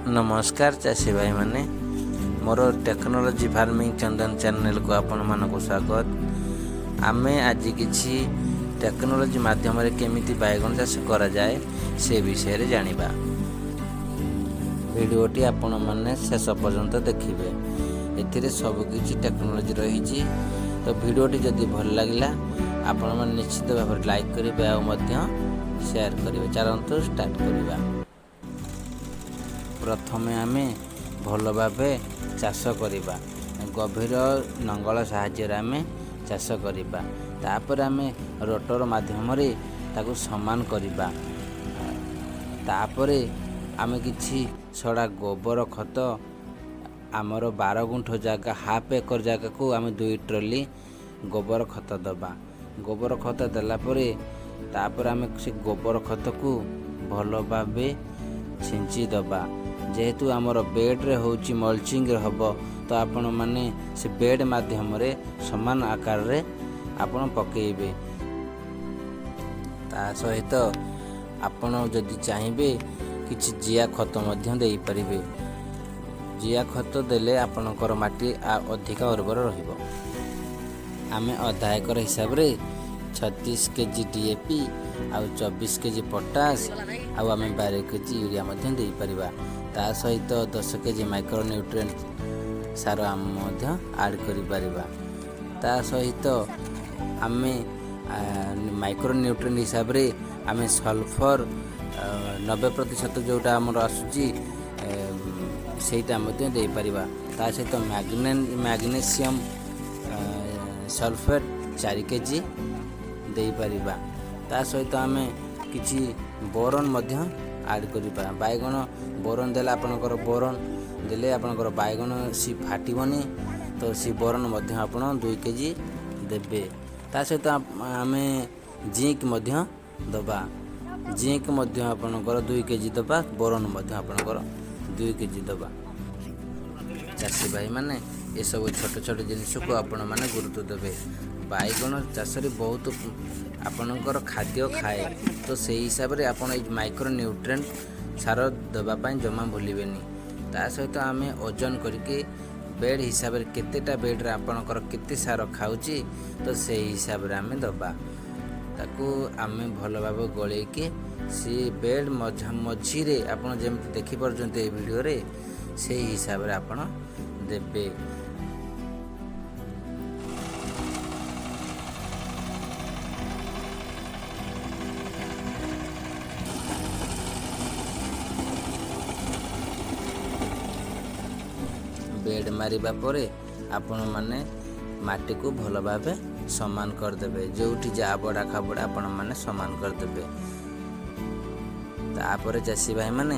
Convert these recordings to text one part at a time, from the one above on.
ନମସ୍କାର ଚାଷୀ ଭାଇମାନେ, ମୋର ଟେକ୍ନୋଲୋଜି ଫାର୍ମିଂ ଚନ୍ଦନ ଚ୍ୟାନେଲକୁ ଆପଣମାନଙ୍କୁ ସ୍ୱାଗତ। ଆମେ ଆଜି କିଛି ଟେକ୍ନୋଲୋଜି ମାଧ୍ୟମରେ କେମିତି ବାଇଗଣ ଚାଷ କରାଯାଏ, ସେ ବିଷୟରେ ଜାଣିବା। ଭିଡ଼ିଓଟି ଆପଣମାନେ ଶେଷ ପର୍ଯ୍ୟନ୍ତ ଦେଖିବେ। ଏଥିରେ ସବୁକିଛି ଟେକ୍ନୋଲୋଜି ରହିଛି। ତ ଭିଡ଼ିଓଟି ଯଦି ଭଲ ଲାଗିଲା, ଆପଣମାନେ ନିଶ୍ଚିତ ଭାବରେ ଲାଇକ୍ କରିବେ ଆଉ ମଧ୍ୟ ସେୟାର କରିବେ। ଚାଲନ୍ତୁ ଷ୍ଟାର୍ଟ କରିବା। ପ୍ରଥମେ ଆମେ ଭଲ ଭାବେ ଚାଷ କରିବା। ଗଭୀର ନଙ୍ଗଳ ସାହାଯ୍ୟରେ ଆମେ ଚାଷ କରିବା। ତାପରେ ଆମେ ରୋଟର ମାଧ୍ୟମରେ ତାକୁ ସମାନ କରିବା। ତାପରେ ଆମେ କିଛି ସଡ଼ା ଗୋବର ଖତ, ଆମର 12 ଗୁଣ୍ଠ ଜାଗା, ହାଫ୍ ଏକର ଜାଗାକୁ ଆମେ 2 ଟ୍ରଲି ଗୋବର ଖତ ଦେବା। ଗୋବର ଖତ ଦେଲା ପରେ ତାପରେ ଆମେ ସେ ଗୋବର ଖତକୁ ଭଲ ଭାବେ ଛିଞ୍ଚି ଦେବା। ଯେହେତୁ ଆମର ବେଡ଼୍ରେ ହେଉଛି, ମଲଚିଂରେ ହେବ, ତ ଆପଣମାନେ ସେ ବେଡ଼୍ ମାଧ୍ୟମରେ ସମାନ ଆକାରରେ ଆପଣ ପକାଇବେ। ତା ସହିତ ଆପଣ ଯଦି ଚାହିଁବେ, କିଛି ଜିଆ ଖତ ମଧ୍ୟ ଦେଇପାରିବେ। ଜିଆ ଖତ ଦେଲେ ଆପଣଙ୍କର ମାଟି ଅଧିକା ଉର୍ବର ରହିବ। ଆମେ ଅଧା ଏକର ହିସାବରେ 36 କେଜି ଡିଏପି ଆଉ 24 କେଜି ପଟାସ ଆଉ ଆମେ 12 କେଜି ୟୁରିଆ ମଧ୍ୟ ଦେଇପାରିବା। ତା ସହିତ 10 କେଜି ମାଇକ୍ରୋ ନ୍ୟୁଟ୍ରିଏଣ୍ଟ ସାର ଆମେ ମଧ୍ୟ ଆଡ଼୍ କରିପାରିବା। ତା ସହିତ ଆମେ ମାଇକ୍ରୋ ନ୍ୟୁଟ୍ରିଏଣ୍ଟ ହିସାବରେ ଆମେ ସଲଫର 90% ଯେଉଁଟା ଆମର ଆସୁଛି, ସେଇଟା ମଧ୍ୟ ଦେଇପାରିବା। ତା ସହିତ ମ୍ୟାଗ୍ନେସିୟମ୍ ସଲଫେଟ୍ 4 କେଜି ଦେଇପାରିବା। ତା ସହିତ ଆମେ କିଛି ବୋରନ୍ ମଧ୍ୟ ଆଡ଼୍ କରିବା। ବାଇଗଣ ବୋରନ୍ ଦେଲେ ଆପଣଙ୍କର, ବୋରନ୍ ଦେଲେ ଆପଣଙ୍କର ବାଇଗଣ ସି ଫାଟିବନି। ତ ସେ ବୋରନ୍ ମଧ୍ୟ ଆପଣ 2 କେଜି ଦେବେ। ତା ସହିତ ଆମେ ଜିଙ୍କ ମଧ୍ୟ ଦେବା। ଜିଙ୍କ ମଧ୍ୟ ଆପଣଙ୍କର 2 କେଜି ଦେବା, ବୋରନ୍ ମଧ୍ୟ ଆପଣଙ୍କର 2 କେଜି ଦେବା। ଚାଷୀ ଭାଇମାନେ, ଏସବୁ ଛୋଟ ଛୋଟ ଜିନିଷକୁ ଆପଣମାନେ ଗୁରୁତ୍ୱ ଦେବେ। ବାଇଗଣ ଚାଷରେ ବହୁତ ଆପଣଙ୍କର ଖାଦ୍ୟ ଖାଏ। ତ ସେଇ ହିସାବରେ ଆପଣ ଏଇ ମାଇକ୍ରୋ ନ୍ୟୁଟ୍ରିଏଣ୍ଟ ସାର ଦେବା ପାଇଁ ଜମା ଭୁଲିବେନି। ତା ସହିତ ଆମେ ଓଜନ କରିକି ବେଡ଼୍ ହିସାବରେ କେତେଟା ବେଡ଼୍ରେ ଆପଣଙ୍କର କେତେ ସାର ଖାଉଛି, ତ ସେଇ ହିସାବରେ ଆମେ ଦେବା। ତାକୁ ଆମେ ଭଲ ଭାବେ ଗୋଳେଇକି ସେ ବେଡ଼୍ ମଝିରେ ଆପଣ ଯେମିତି ଦେଖିପାରୁଛନ୍ତି ଏଇ ଭିଡ଼ିଓରେ, ସେଇ ହିସାବରେ ଆପଣ ଦେବେ। ବେଡ଼୍ ମାରିବା ପରେ ଆପଣମାନେ ମାଟିକୁ ଭଲ ଭାବେ ସମାନ କରିଦେବେ। ଯେଉଁଠି ଯାହା ଆବଡ଼ା ଖାବଡ଼ା, ଆପଣମାନେ ସମାନ କରିଦେବେ। ତାପରେ ଚାଷୀ ଭାଇମାନେ,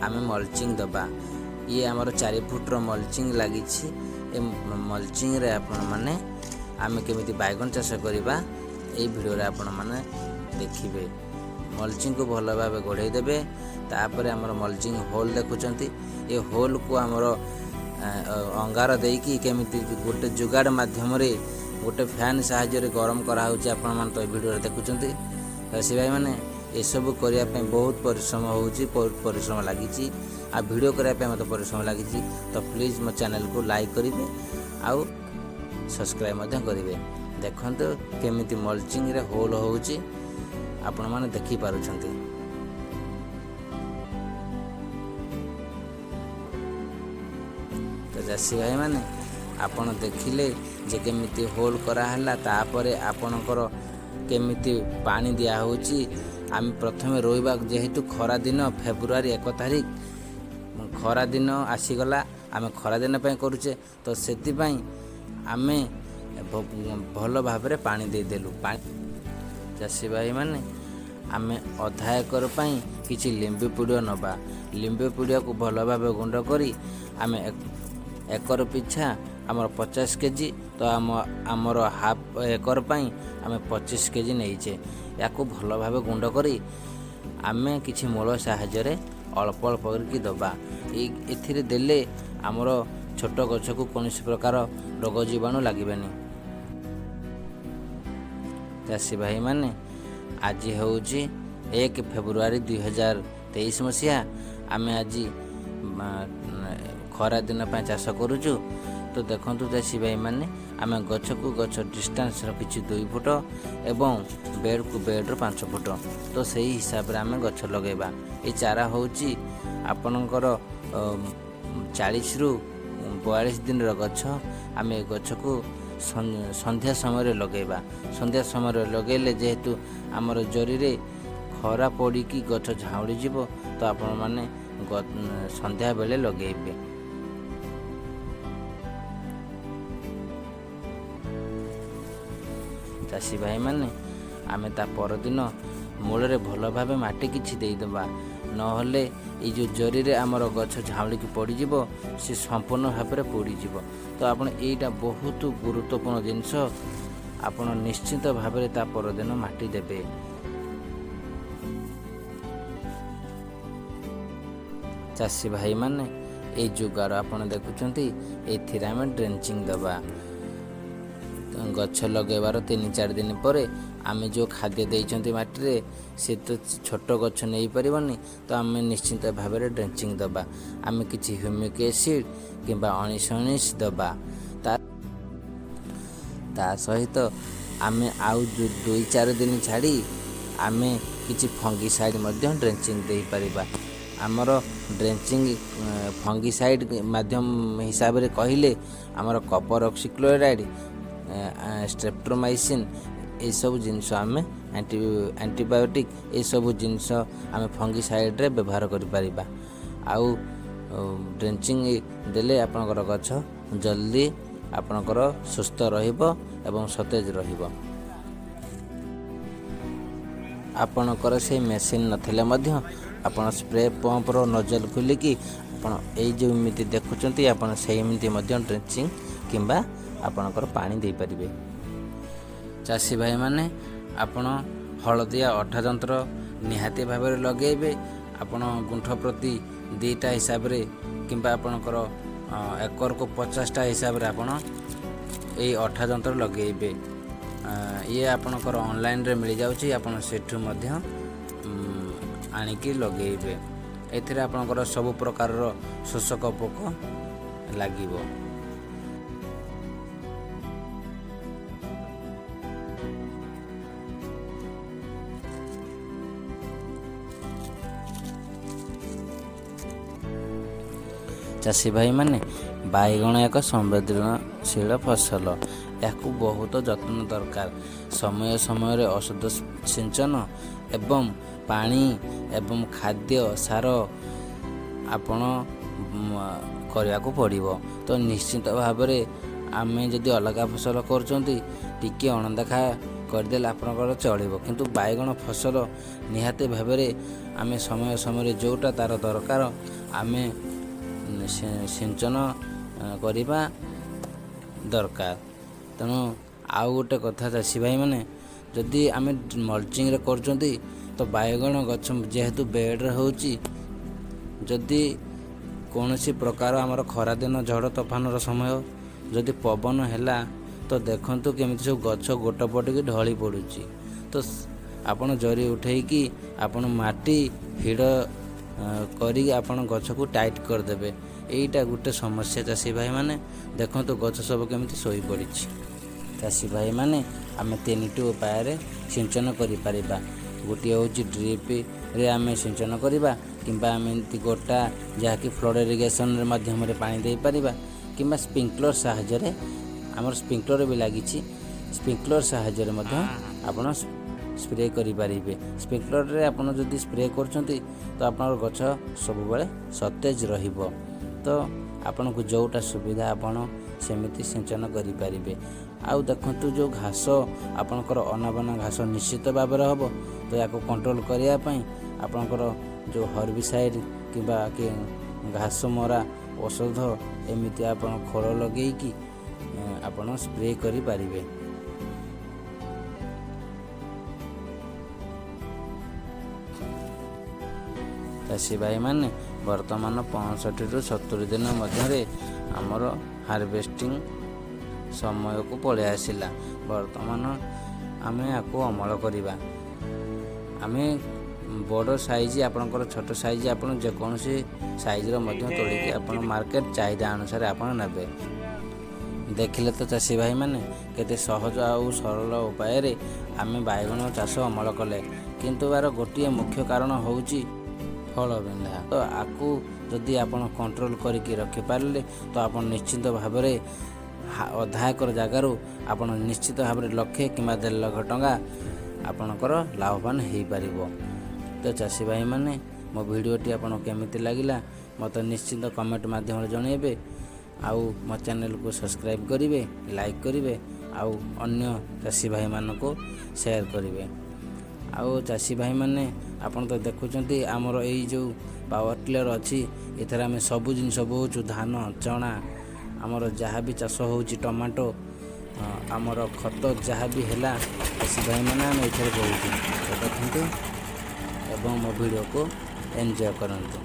ଆମେ ମଲଚିଂ ଦେବା। ଇଏ ଆମର 4 ଫୁଟର ମଲଚିଂ ଲାଗିଛି। ଏ ମଲଚିଂରେ ଆପଣମାନେ ଆମେ କେମିତି ବାଇଗଣ ଚାଷ କରିବା, ଏଇ ଭିଡ଼ିଓରେ ଆପଣମାନେ ଦେଖିବେ। ମଲଚିଂକୁ ଭଲ ଭାବେ ଘୋଡ଼େଇ ଦେବେ। ତାପରେ ଆମର ମଲଚିଂ ହୋଲ୍ ଦେଖୁଛନ୍ତି। ଏ ହୋଲ୍କୁ ଆମର ଅଙ୍ଗାର ଦେଇକି କେମିତି ଗୋଟେ ଯୁଗାଡ଼ ମାଧ୍ୟମରେ ଗୋଟେ ଫ୍ୟାନ୍ ସାହାଯ୍ୟରେ ଗରମ କରାହେଉଛି, ଆପଣମାନେ ତ ଏ ଭିଡ଼ିଓରେ ଦେଖୁଛନ୍ତି। ଚାଷୀ ଭାଇମାନେ, ଏସବୁ କରିବା ପାଇଁ ବହୁତ ପରିଶ୍ରମ ହେଉଛି, ବହୁତ ପରିଶ୍ରମ ଲାଗିଛି ଆଉ ଭିଡ଼ିଓ କରିବା ପାଇଁ ମୋତେ ପରିଶ୍ରମ ଲାଗିଛି। ତ ପ୍ଲିଜ୍ ମୋ ଚ୍ୟାନେଲକୁ ଲାଇକ୍ କରିବେ ଆଉ ସବସ୍କ୍ରାଇବ୍ ମଧ୍ୟ କରିବେ। ଦେଖନ୍ତୁ କେମିତି ମଲଚିଂରେ ହୋଲ୍ ହେଉଛି, ଆପଣମାନେ ଦେଖିପାରୁଛନ୍ତି। ତ ଚାଷୀ ଭାଇମାନେ, ଆପଣ ଦେଖିଲେ ଯେ କେମିତି ହୋଲ୍ କରାହେଲା। ତାପରେ ଆପଣଙ୍କର କେମିତି ପାଣି ଦିଆହେଉଛି। ଆମେ ପ୍ରଥମେ ରୋଇବା, ଯେହେତୁ ଖରା ଦିନ, ଫେବୃଆରୀ 1 ତାରିଖ ଖରା ଦିନ ଆସିଗଲା, ଆମେ ଖରା ଦିନ ପାଇଁ କରୁଛେ। ତ ସେଥିପାଇଁ ଆମେ ଭଲ ଭାବରେ ପାଣି ଦେଇଦେଲୁ ପାଣି। ଚାଷୀ ଭାଇମାନେ, ଆମେ ଅଧା ଏକର ପାଇଁ କିଛି ଲିମ୍ବ ପିଡ଼ିଆ ନେବା। ଲିମ୍ବ ପିଡ଼ିଆକୁ ଭଲ ଭାବେ ଗୁଣ୍ଡ କରି ଆମେ ଏକର ପିଛା ଆମର 50 କେଜି, ତ ଆମର ହାଫ୍ ଏକର ପାଇଁ ଆମେ 25 କେଜି ନେଇଛେ। ୟାକୁ ଭଲ ଭାବେ ଗୁଣ୍ଡ କରି ଆମେ କିଛି ମୂଳ ସାହାଯ୍ୟରେ ଅଳ୍ପ ଅଳ୍ପ କରିକି ଦେବା। ଏଥିରେ ଦେଲେ ଆମର ଛୋଟ ଗଛକୁ କୌଣସି ପ୍ରକାର ରୋଗ ଜୀବାଣୁ ଲାଗିବେନି। ଚାଷୀ ଭାଇମାନେ, ଆଜି ହେଉଛି 1 ଫେବୃଆରୀ 2023 ମସିହା। ଆମେ ଆଜି ଖରା ଦିନ ପାଇଁ ଚାଷ କରୁଛୁ। ତ ଦେଖନ୍ତୁ ଚାଷୀ ଭାଇମାନେ, ଆମେ ଗଛକୁ ଗଛ ଡିଷ୍ଟାନ୍ସ ରଖିଛୁ 2 ଫୁଟ ଏବଂ ବେଡ଼କୁ ବେଡ଼ର 5 ଫୁଟ। ତ ସେଇ ହିସାବରେ ଆମେ ଗଛ ଲଗାଇବା। ଏ ଚାରା ହେଉଛି ଆପଣଙ୍କର 40ରୁ 42 ଦିନର ଗଛ। ଆମେ ଏ ଗଛକୁ ସନ୍ଧ୍ୟା ସମୟରେ ଲଗାଇବା। ସନ୍ଧ୍ୟା ସମୟରେ ଲଗାଇଲେ ଯେହେତୁ ଆମର ଜରିରେ ଖରା ପଡ଼ିକି ଗଛ ଝାଉଁଳିଯିବ, ତ ଆପଣମାନେ ସନ୍ଧ୍ୟାବେଳେ ଲଗାଇବେ। ଚାଷୀ ଭାଇମାନେ, ଆମେ ତା ପରଦିନ ମୂଳରେ ଭଲ ଭାବେ ମାଟି କିଛି ଦେଇଦେବା, ନହେଲେ ଏଇ ଯେଉଁ ଜରିରେ ଆମର ଗଛ ଝାଉଁଳିକି ପଡ଼ିଯିବ, ସେ ସମ୍ପୂର୍ଣ୍ଣ ଭାବରେ ପୋଡ଼ିଯିବ। ତ ଆପଣ ଏଇଟା ବହୁତ ଗୁରୁତ୍ୱପୂର୍ଣ୍ଣ ଜିନିଷ, ଆପଣ ନିଶ୍ଚିତ ଭାବରେ ତା ପରଦିନ ମାଟି ଦେବେ। ଚାଷୀ ଭାଇମାନେ, ଏଇ ଯେଉଁ ଗାର ଆପଣ ଦେଖୁଛନ୍ତି, ଏଥିରେ ଆମେ ଡ୍ରେଞ୍ଚିଂ ଦେବା। ଗଛ ଲଗାଇବାର 3-4 ଦିନ ପରେ ଆମେ ଯେଉଁ ଖାଦ୍ୟ ଦେଇଛନ୍ତି ମାଟିରେ, ସେ ତ ଛୋଟ ଗଛ ନେଇପାରିବନି, ତ ଆମେ ନିଶ୍ଚିନ୍ତ ଭାବରେ ଡ୍ରେଞ୍ଚିଂ ଦେବା। ଆମେ କିଛି ହ୍ୟୁମିକ୍ ଏସିଡ଼୍ କିମ୍ବା 19-19 ଦେବା। ତା ସହିତ ଆମେ ଆଉ 2-4 ଦିନ ଛାଡ଼ି ଆମେ କିଛି ଫଙ୍ଗିସାଇଡ଼୍ ମଧ୍ୟ ଡ୍ରେଞ୍ଚିଂ ଦେଇପାରିବା। ଆମର ଡ୍ରେଞ୍ଚିଂ ଫଙ୍ଗିସାଇଡ଼୍ ମାଧ୍ୟମ ହିସାବରେ କହିଲେ ଆମର କପର ଅକ୍ସିକ୍ଲୋରାଇଡ଼୍, ଷ୍ଟ୍ରେପ୍ଟୋମାଇସିନ୍, ଏସବୁ ଜିନିଷ ଆମେ ଆଣ୍ଟିବାୟୋଟିକ୍, ଏସବୁ ଜିନିଷ ଆମେ ଫଙ୍ଗିସାଇଡ଼୍ରେ ବ୍ୟବହାର କରିପାରିବା। ଆଉ ଡ୍ରେଞ୍ଚିଂ ଦେଲେ ଆପଣଙ୍କର ଗଛ ଜଲ୍ଦି ଆପଣଙ୍କର ସୁସ୍ଥ ରହିବ ଏବଂ ସତେଜ ରହିବ। ଆପଣଙ୍କର ସେଇ ମେସିନ୍ ନଥିଲେ ମଧ୍ୟ ଆପଣ ସ୍ପ୍ରେ ପମ୍ପର ନଜଲ ଖୋଲିକି ଆପଣ ଏଇ ଯେଉଁ ଏମିତି ଦେଖୁଛନ୍ତି, ଆପଣ ସେମିତି ମଧ୍ୟ ଡ୍ରେଞ୍ଚିଂ କିମ୍ବା ଆପଣଙ୍କର ପାଣି ଦେଇପାରିବେ। ଚାଷୀ ଭାଇମାନେ, ଆପଣ ହଳଦିଆ ଅଠା ଯନ୍ତ୍ର ନିହାତି ଭାବରେ ଲଗାଇବେ। ଆପଣ ଗୁଣ୍ଠ ପ୍ରତି 2ଟା ହିସାବରେ କିମ୍ବା ଆପଣଙ୍କର ଏକରକୁ 50ଟା ହିସାବରେ ଆପଣ ଏଇ ଅଠା ଯନ୍ତ୍ର ଲଗାଇବେ। ଇଏ ଆପଣଙ୍କର ଅନଲାଇନରେ ମିଳିଯାଉଛି, ଆପଣ ସେଠୁ ମଧ୍ୟ ଆଣିକି ଲଗାଇବେ। ଏଥିରେ ଆପଣଙ୍କର ସବୁ ପ୍ରକାରର ଶୋଷକ ପୋକ ଲାଗିବ। ଚାଷୀ ଭାଇମାନେ, ବାଇଗଣ ଏକ ସମ୍ବେଦନଶୀଳ ଫସଲ। ଏହାକୁ ବହୁତ ଯତ୍ନ ଦରକାର। ସମୟ ସମୟରେ ଔଷଧ ସିଞ୍ଚନ ଏବଂ ପାଣି ଏବଂ ଖାଦ୍ୟ ସାର ଆପଣ କରିବାକୁ ପଡ଼ିବ। ତ ନିଶ୍ଚିତ ଭାବରେ ଆମେ ଯଦି ଅଲଗା ଫସଲ କରୁଛନ୍ତି, ଟିକିଏ ଅଣଦେଖା କରିଦେଲେ ଆପଣଙ୍କର ଚଳିବ, କିନ୍ତୁ ବାଇଗଣ ଫସଲ ନିହାତି ଭାବରେ ଆମେ ସମୟ ସମୟରେ ଯେଉଁଟା ତା'ର ଦରକାର ଆମେ ସିଞ୍ଚନ କରିବା ଦରକାର। ତେଣୁ ଆଉ ଗୋଟେ କଥା ଚାଷୀ ଭାଇମାନେ, ଯଦି ଆମେ ମଲଚିଂରେ କରୁଛନ୍ତି, ତ ବାଇଗଣ ଗଛ ଯେହେତୁ ବେଡ଼ରେ ହେଉଛି, ଯଦି କୌଣସି ପ୍ରକାର ଆମର ଖରାଦିନ ଝଡ଼ ତୋଫାନର ସମୟ ଯଦି ପବନ ହେଲା, ତ ଦେଖନ୍ତୁ କେମିତି ସବୁ ଗଛ ଗୋଟ ପଟିକି ଢଳି ପଡ଼ୁଛି। ତ ଆପଣ ଜରି ଉଠେଇକି ଆପଣ ମାଟି ହିଡ଼ କରିକି ଆପଣ ଗଛକୁ ଟାଇଟ୍ କରିଦେବେ। ଏଇଟା ଗୋଟେ ସମସ୍ୟା। ଚାଷୀ ଭାଇମାନେ, ଦେଖନ୍ତୁ ଗଛ ସବୁ କେମିତି ଶୋଇପଡ଼ିଛି। ଚାଷୀ ଭାଇମାନେ, ଆମେ ତିନିଟି ଉପାୟରେ ସିଞ୍ଚନ କରିପାରିବା। ଗୋଟିଏ ହେଉଛି ଡ୍ରିପ୍ରେ ଆମେ ସିଞ୍ଚନ କରିବା, କିମ୍ବା ଆମେ ଏମିତି ଗୋଟା ଯାହାକି ଫ୍ଲଡ଼ ଇରିଗେସନ୍ ମାଧ୍ୟମରେ ପାଣି ଦେଇପାରିବା, କିମ୍ବା ସ୍ପ୍ରିଙ୍କଲର ସାହାଯ୍ୟରେ, ଆମର ସ୍ପ୍ରିଙ୍କଲର ବି ଲାଗିଛି, ସ୍ପ୍ରିଙ୍କଲର ସାହାଯ୍ୟରେ ମଧ୍ୟ ଆପଣ ସ୍ପ୍ରେ କରିପାରିବେ। ସ୍ପ୍ରିଙ୍କଲରରେ ଆପଣ ଯଦି ସ୍ପ୍ରେ କରୁଛନ୍ତି, ତ ଆପଣଙ୍କ ଗଛ ସବୁବେଳେ ସତେଜ ରହିବ। ତ ଆପଣଙ୍କୁ ଯେଉଁଟା ସୁବିଧା, ଆପଣ ସେମିତି ସିଞ୍ଚନ କରିପାରିବେ। ଆଉ ଦେଖନ୍ତୁ, ଯେଉଁ ଘାସ ଆପଣଙ୍କର ଅନାବନା ଘାସ ନିଶ୍ଚିତ ଭାବରେ ହେବ, ତ ୟାକୁ କଣ୍ଟ୍ରୋଲ କରିବା ପାଇଁ ଆପଣଙ୍କର ଯେଉଁ ହର୍ବିସାଇଡ଼୍ କିମ୍ବା କି ଘାସ ମରା ଔଷଧ ଏମିତି ଆପଣ ଖୋଳ ଲଗେଇକି ଆପଣ ସ୍ପ୍ରେ କରିପାରିବେ। ଚାଷୀ ଭାଇମାନେ, ବର୍ତ୍ତମାନ 65ରୁ 70 ଦିନ ମଧ୍ୟରେ ଆମର ହାରଭେଷ୍ଟିଂ ସମୟକୁ ପଳେଇ ଆସିଲା। ବର୍ତ୍ତମାନ ଆମେ ୟାକୁ ଅମଳ କରିବା। ଆମେ ବଡ଼ ସାଇଜ୍, ଆପଣଙ୍କର ଛୋଟ ସାଇଜ୍, ଆପଣ ଯେକୌଣସି ସାଇଜ୍ର ମଧ୍ୟ ତୋଳିକି ଆପଣ ମାର୍କେଟ ଚାହିଦା ଅନୁସାରେ ଆପଣ ନେବେ। ଦେଖିଲେ ତ ଚାଷୀ ଭାଇମାନେ, କେତେ ସହଜ ଆଉ ସରଳ ଉପାୟରେ ଆମେ ବାଇଗଣ ଚାଷ ଅମଳ କଲେ। କିନ୍ତୁ ଏହାର ଗୋଟିଏ ମୁଖ୍ୟ କାରଣ ହେଉଛି ଫଳ ବିନ୍ଧା। ତ ଆକୁ ଯଦି ଆପଣ କଣ୍ଟ୍ରୋଲ କରିକି ରଖିପାରିଲେ, ତ ଆପଣ ନିଶ୍ଚିନ୍ତ ଭାବରେ ଅଧା ଏକର ଜାଗାରୁ ଆପଣ ନିଶ୍ଚିତ ଭାବରେ ଲକ୍ଷେ କିମ୍ବା 1.5 ଲକ୍ଷ ଟଙ୍କା ଆପଣଙ୍କର ଲାଭବାନ ହେଇପାରିବ। ତ ଚାଷୀ ଭାଇମାନେ, ମୋ ଭିଡ଼ିଓଟି ଆପଣଙ୍କୁ କେମିତି ଲାଗିଲା, ମୋତେ ନିଶ୍ଚିନ୍ତ କମେଣ୍ଟ ମାଧ୍ୟମରେ ଜଣାଇବେ। ଆଉ ମୋ ଚ୍ୟାନେଲକୁ ସବସ୍କ୍ରାଇବ୍ କରିବେ, ଲାଇକ୍ କରିବେ ଆଉ ଅନ୍ୟ ଚାଷୀ ଭାଇମାନଙ୍କୁ ସେୟାର କରିବେ। ଆଉ ଚାଷୀ ଭାଇମାନେ, ଆପଣ ତ ଦେଖୁଛନ୍ତି, ଆମର ଏଇ ଯେଉଁ ପାୱାର ଟିଲର ଅଛି, ଏଥିରେ ଆମେ ସବୁ ଜିନିଷ ବୋହୁଛୁ। ଧାନ, ଚଣା, ଆମର ଯାହା ବି ଚାଷ ହେଉଛି, ଟମାଟୋ, ଆମର ଖତ ଯାହା ବି ହେଲା, ଚାଷୀ ଭାଇମାନେ, ଆମେ ଏଥିରେ ବୋହୁଛୁ। ତ ଦେଖନ୍ତୁ ଏବଂ ମୋ ଭିଡ଼ିଓକୁ ଏନ୍ଜୟ କରନ୍ତୁ।